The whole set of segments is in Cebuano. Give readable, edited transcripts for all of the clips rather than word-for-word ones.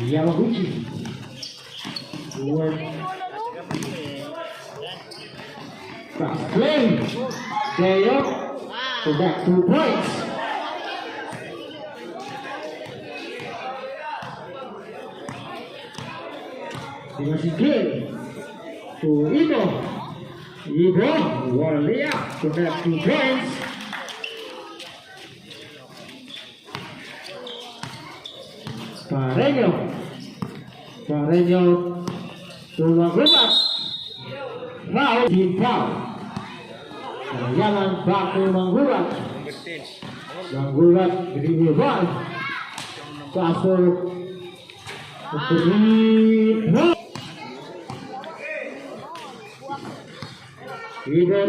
Yamaguchi. Work. Fast play. Deo. For back 2 points. Dimasigil. To Ibo. Ibo. One layup. For back 2 points. Pareño. Pareño. Tumagubat. Foul. Team foul. Karayaman back to Manggubat. Number 10. Manggubat. Dribble ball. Pasok. Three. No. Ibo.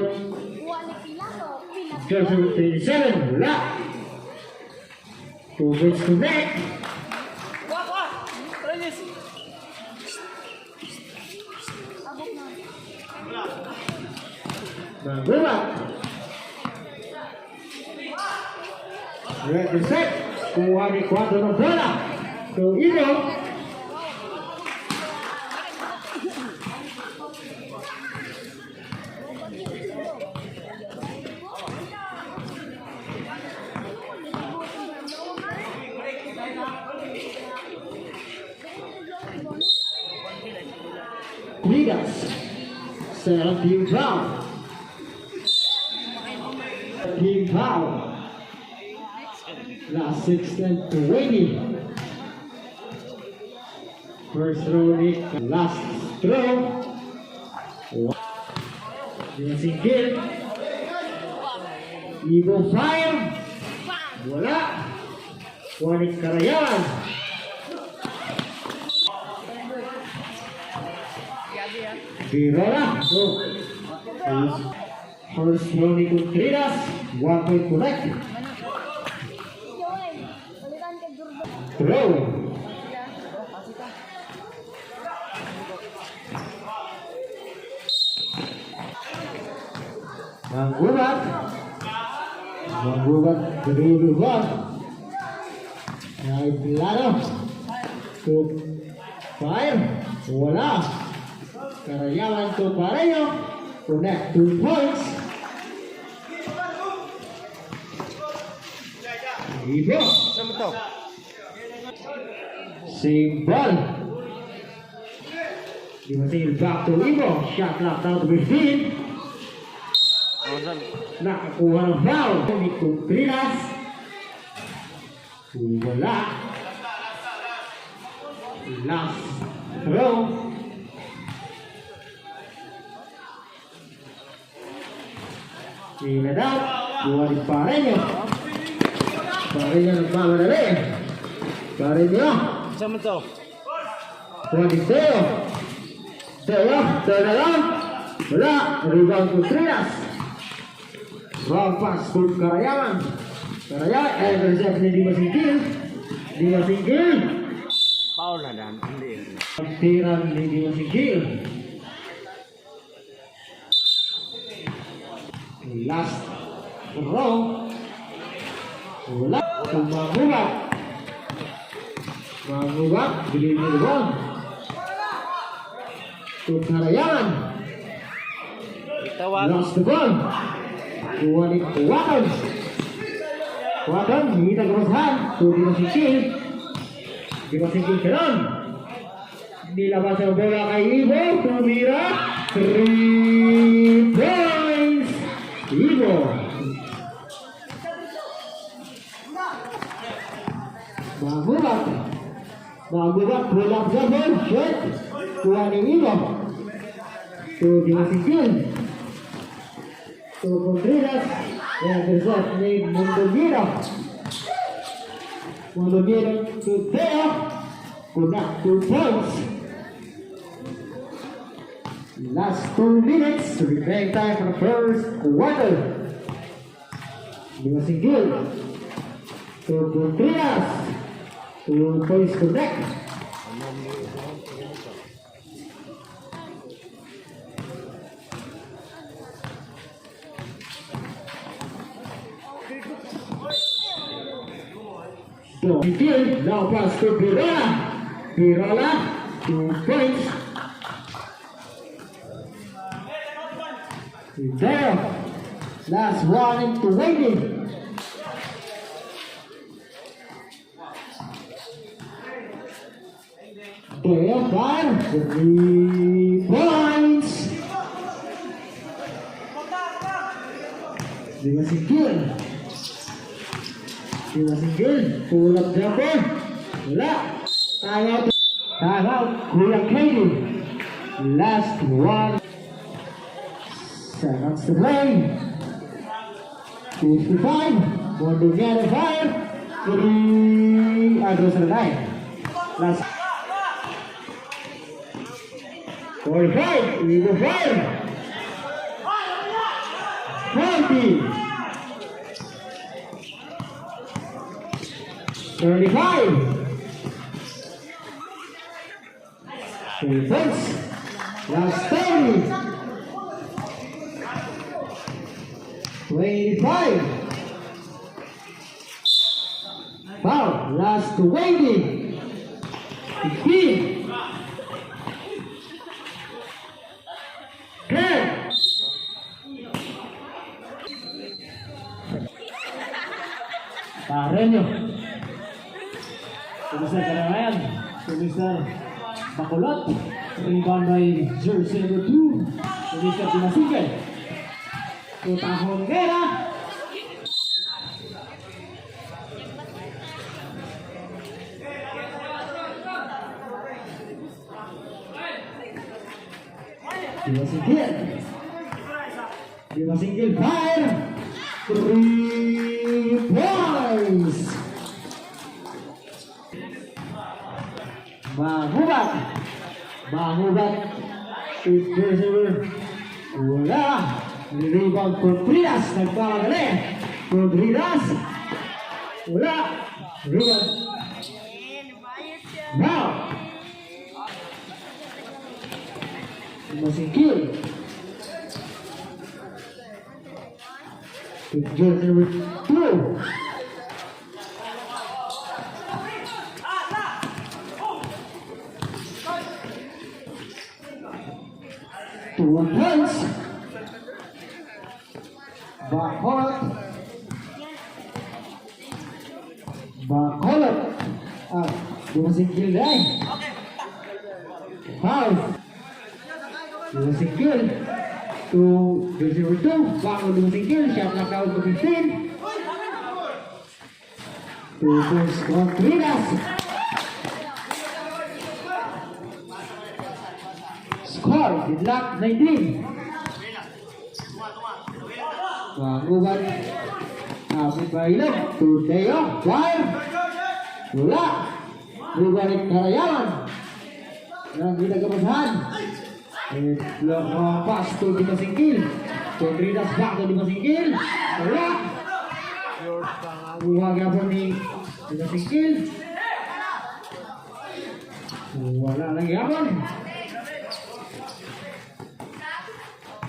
Joseph 37. Wala. 2 minutes to net. Wah, wah! Reyes! Manggubat. Represent. Kuha ni Cuatro ng bola. To Ibo. Ligas. 17 foul. Team foul. Last 6 and 20. First throw ni last throw. Singgil. Ibo fire. Wala. Kuha Karayan. Birola. Go. First throw ni Contreras. 1 point connect. Throw. Manggubat. Manggubat. Dribble ball. Ay, plano. To fire. Wala. Karayawan to Pareño. Connect 2 points. Ibo. Saan mo to? Same ball. Dimasil back to Ibo. Shot clock down to 15. Oh, saan? Nakakuha ng foul. Ni Contreras. Wala. Last throw. In and out. Kuha ni Pareño. Pareño nagmamadali. Pareño. Saan mo to? Kuha ni Teo. Teo. Teo na lang. Wala. Rebound Contreras. Wrong pass to Karayaman. Karayaman. And intercept ni Dimasingkil. Dimasingkil. Foul na dan. Hindi. Tira ni Dimasingkil. Last throw. Wala. Tumangubat. Mangubat. Dribble ball. To Karayaman. Itawag. Lost the ball. Kuha ni Waton. Waton, hindi nagmasahan. To Dimasingkil. Dimasingkil ka. Nilabas ang bola kay Ibo. Tumira. 3 points. Ibo. Mangubat. Mangubat. Pull up jumper. Shot. Kuha ni Ibo. To Dimasingkil. To Contreras. And intercept ni Mundogino. Mundogino to Teo. Connect 2 points. Last 2 minutes. Remaining time for the first quarter. Dimasingkil. To Contreras. 2 points connect. So, Singkil. Now pass to Pirona. Pirola, 2 points. There. Last 1 and 20. There, 5, 3 points. Di ba single? Di ba single? Pull up jumper. Wala. Time out. Time out. Kuya Katie. Last 1 seconds to play. 55. Mondonero fire. Three. Goes to the line. Last. 45. We go fire. 40. 35. 3 points. Last 30. 25. Foul. Last 20. 15. 10. Pareño. To Mr. Karanayan. To Mr. Bacolot. Rebound by jersey number 2. To Mr. Pinasingil. To Tahongera. Dimasinggil. Dimasinggil fire. 3 points. Mahubat. Mahubat. To jersey number. Wala. Rebound Contreras. Nagmamadali. Contreras. Wala. Rebound. Now. Masingkil. To jersey number 2. 2 points. Bacolod. Bacolod. Ah, dumasingkil na eh. Foul. Dumasingkil. To jersey number 2. Bago dumasingkil. Shot clock down to 15. 2 points Contreras. Score, deadlock 19. Mangubat. Abot Bailog. To Deo. Fire. Wala. Bubalik Karayaman. Yang kita kemudahan. Pass to Dimasingkil. Contreras back to Dimasingkil. Wala. Kuha gyapon ni Dimasingkil. Wala lang gyapon.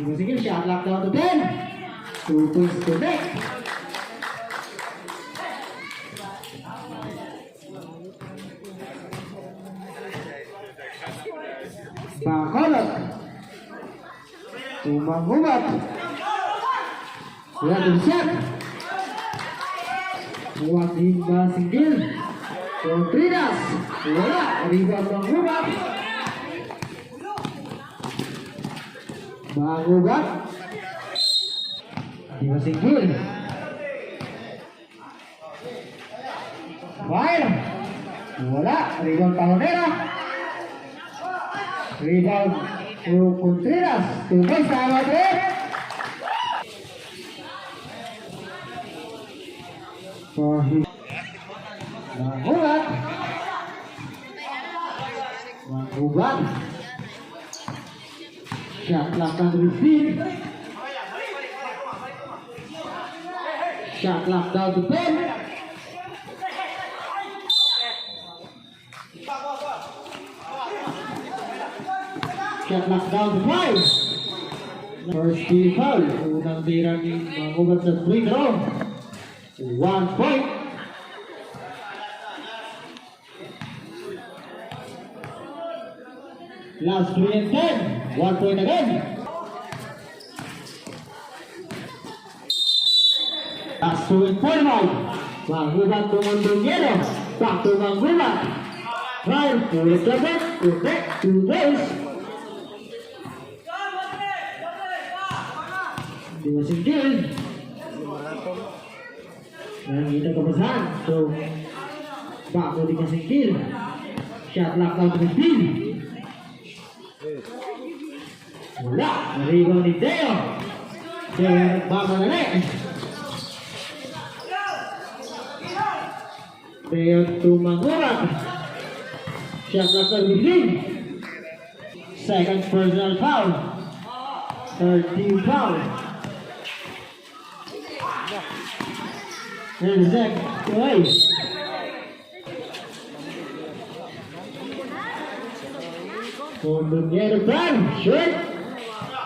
Dimasingkil, shot clock down to 10. 2 points to Nick. Bacolod. Tumangubat. Wala din set. Joaquin Masingil. Contreras. Wala. Rebound Mangubat. Mangubat. Di Masingil. Fire. Wala. Rebound Palomera. Rebound to Contreras. 2 points. Tama tres. Mangubat. Mangubat. Shot clock down to 15. Shot clock down to 10. Shot clock down to 5. First team foul. Unang tira ni Mangubat sa free throw. 1 point. Last 3 and 10. 1 point again. Last 2 and 45. Mangubat to Mondoñedo. Back to Mangubat. Right, pulit dapat. Connect, 2 points. Dimasinggil. Nakikita kabasahan. So, back to Dimasingkil. Shot clock down to 15. Wala. Rebound ni Deo. Deo nagmamadali. Deo to Mangubat. Shot clock down to 15. Second personal foul. Third team foul. And Zach away. Mondoñedo plan, short.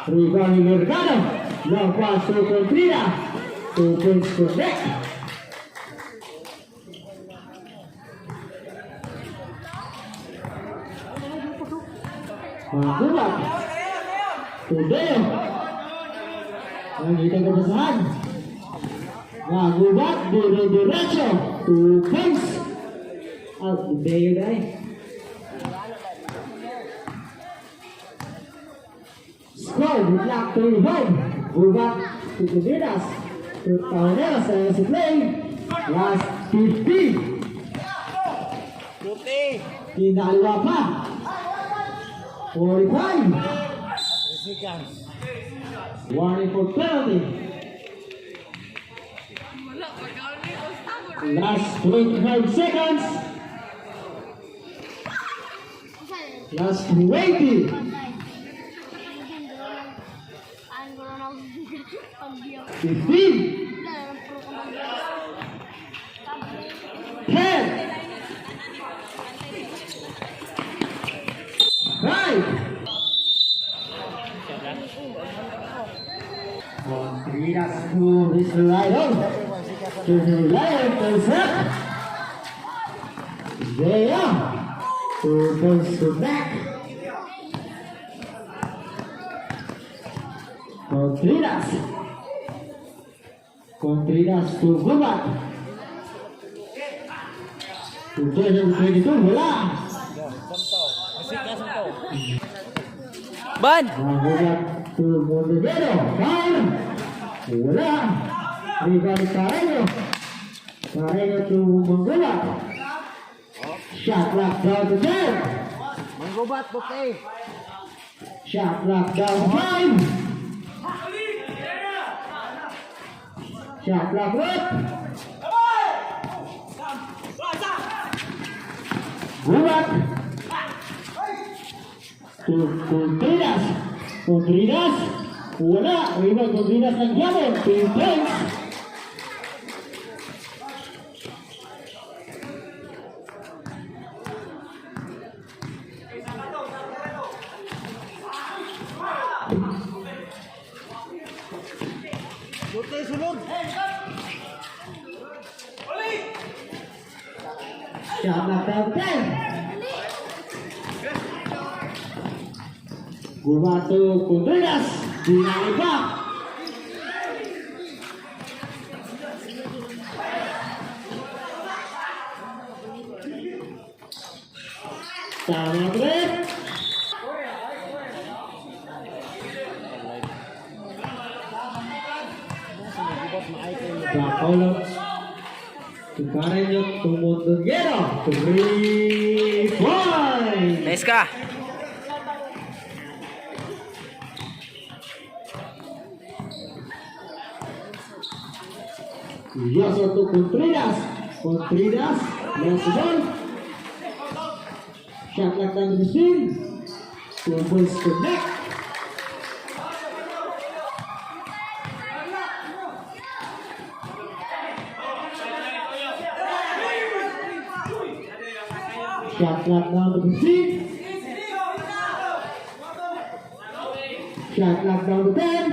Rebound ni Mercado. Long pass to Contreras. 2 points connect. Mangubat. To Deo. Nakita kabasahan. Mangubat. Dire-diretso. 2 points. Out. Deo dai. Score with clock 35. Gubat to Contreras. To Taoneros. Sa play. Last 15. Tuti! Kinaliwa pa. 45. Seconds. Warning for penalty. Last 25 seconds. Last 20. 15. 10. 5. Contreras to Mr. Idol. To the right, goes up. There. 2 points to back. Contreras. Contreras to Gubat. To 22, wala. Ban! Gubat to Montenegro. Foul. Wala. Rebound Carreño. Carreño to Mangubat. Shot clock down to 10. Manggubat, tuti! Shot clock down to 5. Shot clock up. Gubat. To Contreras. Contreras. Wala. Rebound Contreras ng Yamon. 2 points. Tuti, sulod! Shot clock down 10. Gubat to Contreras. Dinali pa. Tama trip. Bacolod to Carreño to Mondoñedo. 3 points. Nice ka! Yoso to Contreras. Contreras. Lost the ball. Shot clock down to 15. 2 points connect. Shot clock down to 15. Shot clock down to 10.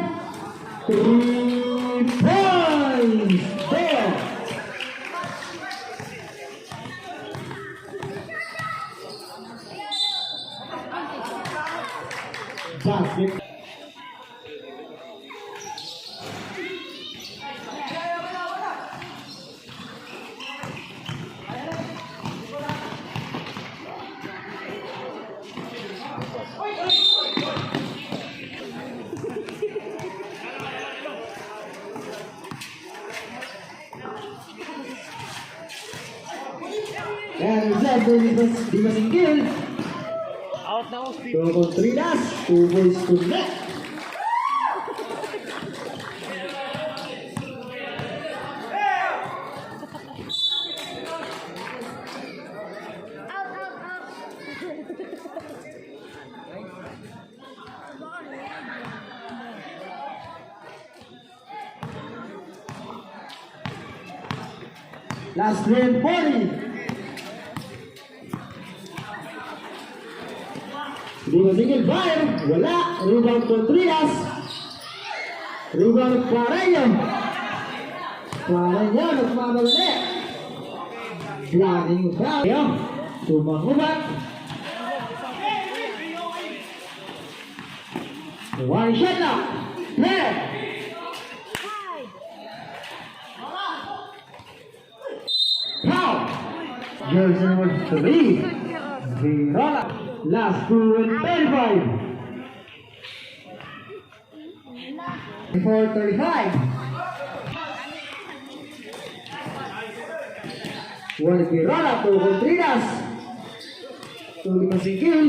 3 points. There. Basket. And Zed Dimasingil. Out na ako, Steve. To Contreras. Two boys to net. Out, out, out. Last 3:40. Dimasingil fire. Wala. Rebound Contreras. Rebound Pareño. Pareño nagmamadali. Blocking foul. Tumangubat. One shot na. 10. Five. Foul. Jersey number 3. Virola. Last 2:35. 4:35. One Virola to Contreras. To Limasingil.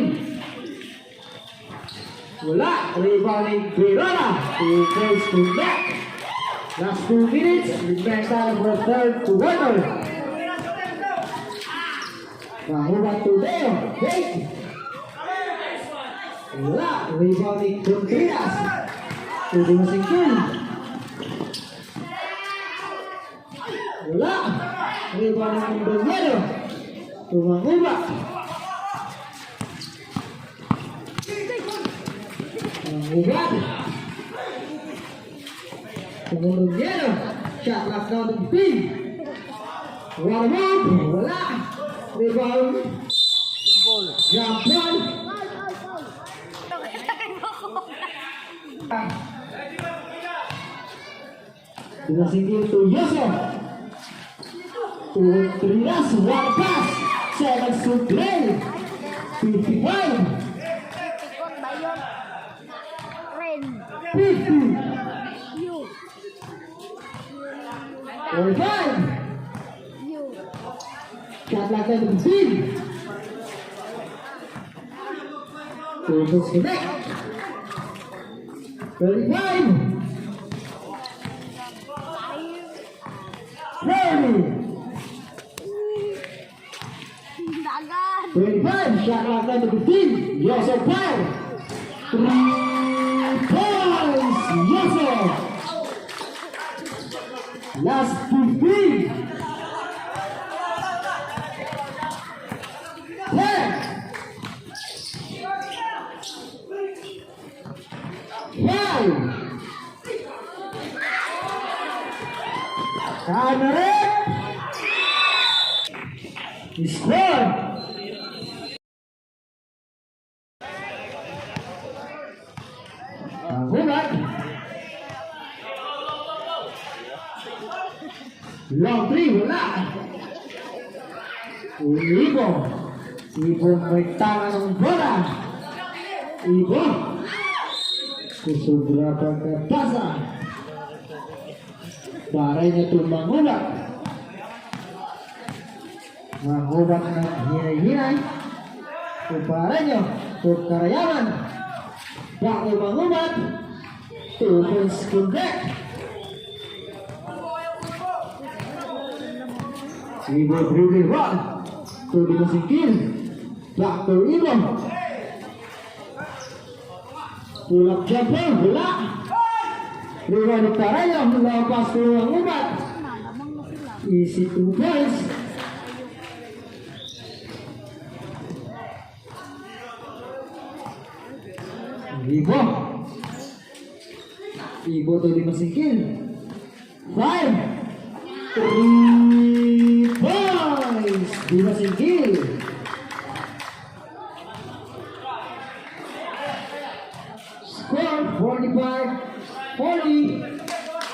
Wala. Rebounding Virola. 2 points to net. Last 2 minutes. Remain time for third quarter. Mahuba to Leo. Wait. Wala. Rebounding Contreras. To Limasingil. Wala. Rebound ng Mondonero. Tumanguba. Tumanguba. Mondonero. Shot clock down to 15. One move. Wala. Rebound. Jump ball. Foul, foul, foul. Ako. Dumasingil to Yosef. 2-3 last. One pass. 7 to play. 55. Tikot ba yun? Ren. 50. U. 45. U. Shot clock down to 15. 2 points connect. 35. Five. 30. Dagan. 25. Shot clock down to 15. Yosef fire. 3 points. Yosef. Last 15. 10. 5. Time rin. Score. Mangubat. Long three, wala. Ibo. Ibo may tama ng bola. Ibo. Kusubra pagkapasa. Baray niya ito mangubat. Mangubat ng hinay-hinay. Upara niyo. Karayaman. Back to Mangubat. 2 points connect. Ibo dribbling run. To Dimasingkil. Back to Ibo. Pull up jumper. Wala. Rebound ni Parayo. Long pass to Mangubat. Lamang na sila. Easy 2 points. Ibo. Ibo to Dimasingkil. 5. 3 points. Dimasingkil.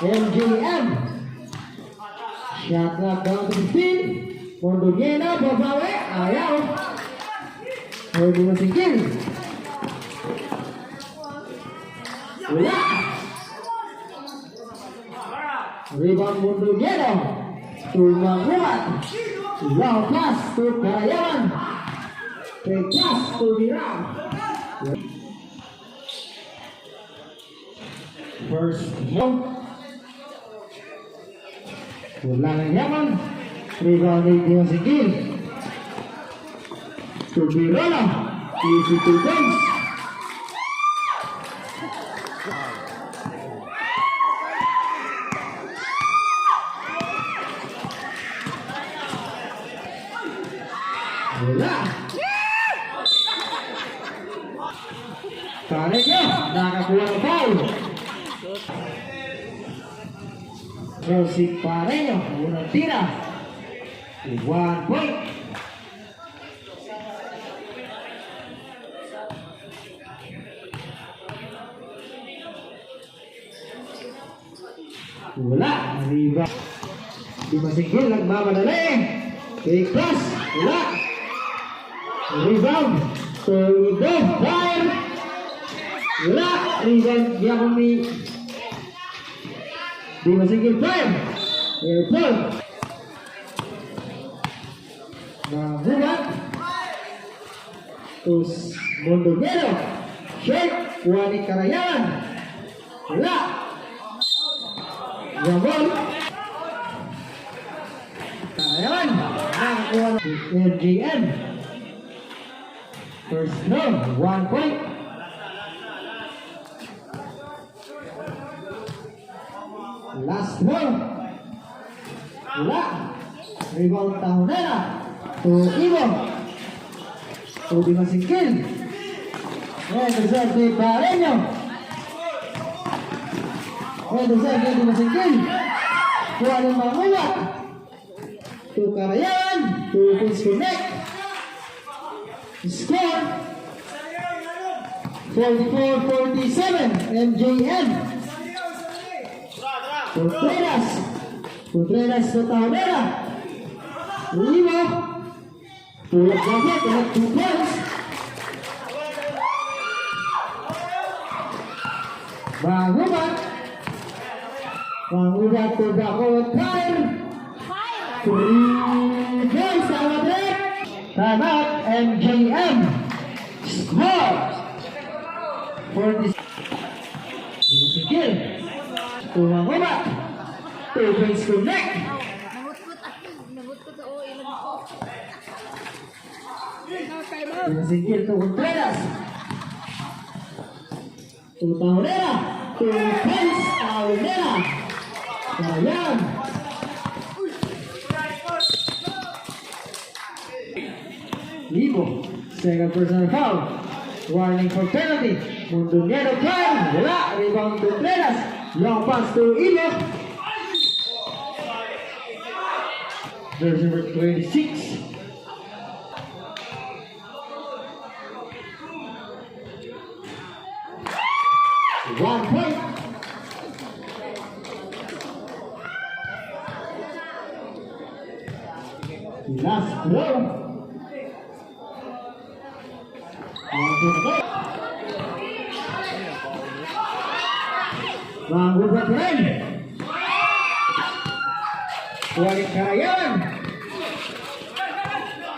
MJM. Shot clock down to 15. Mondonieno, babawi. Ayaw. Ay, Dimasinggil. Wala. Rebound, Mondonieno. To Mangubat. Long pass to Karayawan. Fake pass to Mira. First home. Wala nang yaman. Rebound ni Dimasinggil. To Birola. Easy 2 points. Wala. Pareño, nakakuha ng foul. Rosie Pareño, unang tira. 1 point. Wala. Rebound. Dimasinggil, nagmamadali. Big pass. Wala. Rebound. To the fire. Wala. Rebound. Yapon ni Dimasinggil, fire. Airport. Nahugat. To Mondonero. Shake. Kuha ni Karayan. Wala. Ramon. Karayan. Nakakuha ng MJM. First throw. 1 point. Last one. Wala. Rebound, Tahonera. To Ivo. To Dimasingkil. And deserve ni Pareño. And deserve ni Dimasingkil. Kuha ng Mangulat. To Karayan. To disconnect. Score. 44-47. MJM. Contreras. Contreras sa Tahonera. Lima. Tulak basket. Tulak 2 points. Mangubat. Mangubat to Bacolod Fire. Fire! 3 points. Tama trip. Time out. MJM. Score. 40. Sige. Tumangubat. 2 points connect. Nangutkot ako. Nangutkot sa oo, ilan ko. Sigil to Contreras. To Taulera. 2 points. Taulera. Ayan. Libo. Second personal foul. Warning for penalty. Mundunero climb. Wala. Rebound, Contreras. Long pass to Ibo. Jersey number 26. 1 point. Last throw. 1 point. Mangubat rin. Waling Karayan.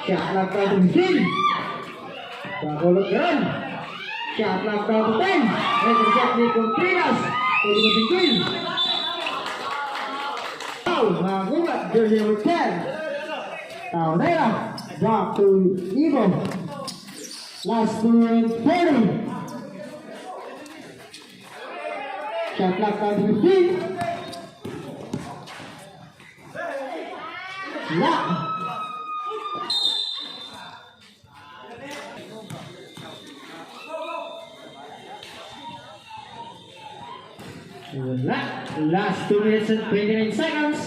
Shot clock down to 15. Bacolod rin. Shot clock down to 10. Intercept ni Contreras. Pwede mo si Foul. Mangubat. Jersey number 10. Taonera. Back to Ivo. Last 2 and 40. Shot clock down to 15. La. Wala. Last 2 minutes and 29 seconds.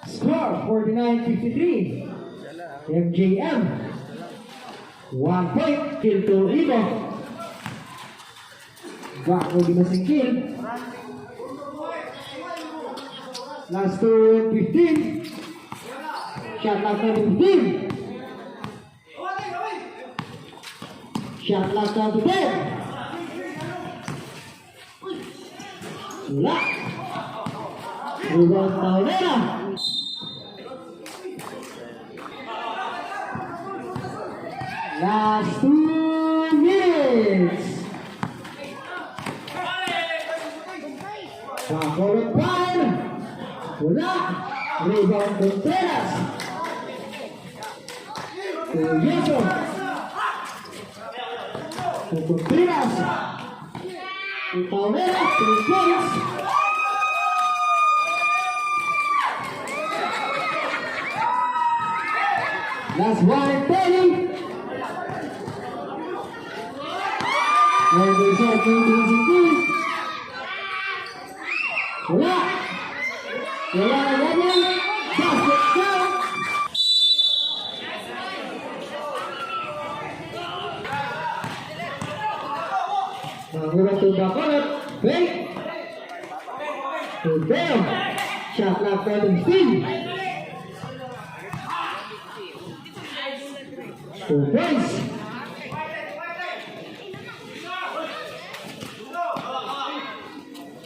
Score 49-53. MJM. 1 point. Kill to Ibo. Bako Dimasingkil. Last 2:15. Shot clock down to 15. Shot clock down to 10. Wala. Rebound, Taonera. Last 2 minutes. Bacolod fire. Wala. Rebound, Contreras. Curioso. To Contreras. To Taonera. 3 points. Last 1:30. 1%, 20. Wala. Wala na ganyan. Basket count. Nakuha to Bacolod. Fake. To Bell. Shot clock down to 15. 2 points.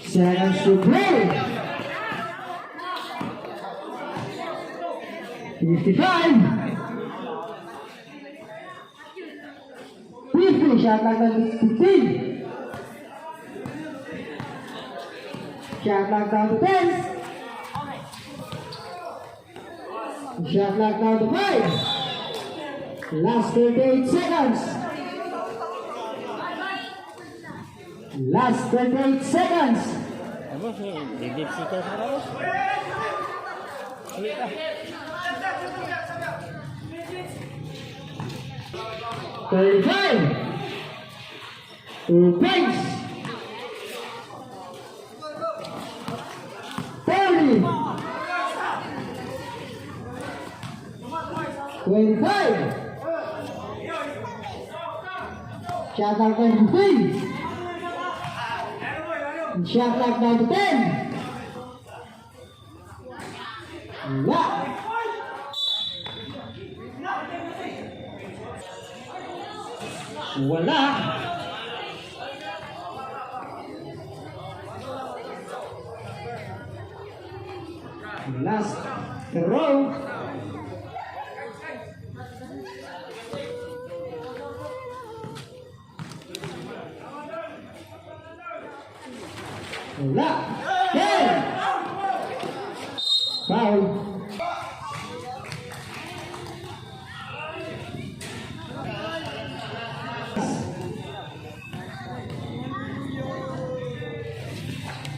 Seconds to play. 55. 50. Shot clock down to 15. Shot clock down to 10. Shot clock down to 5. Last 38 seconds. Last 28 seconds. Ano, didip si ka sa boss. Ulit ah. 35. 2 points. 30. 25. Shot clock down to 15. Shot clock down to 10. Wala. Wala. Last throw. Wala. 10. Foul.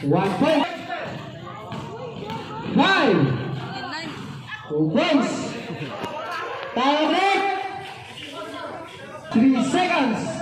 1 point. 5. 2 points. Time break. 3 seconds.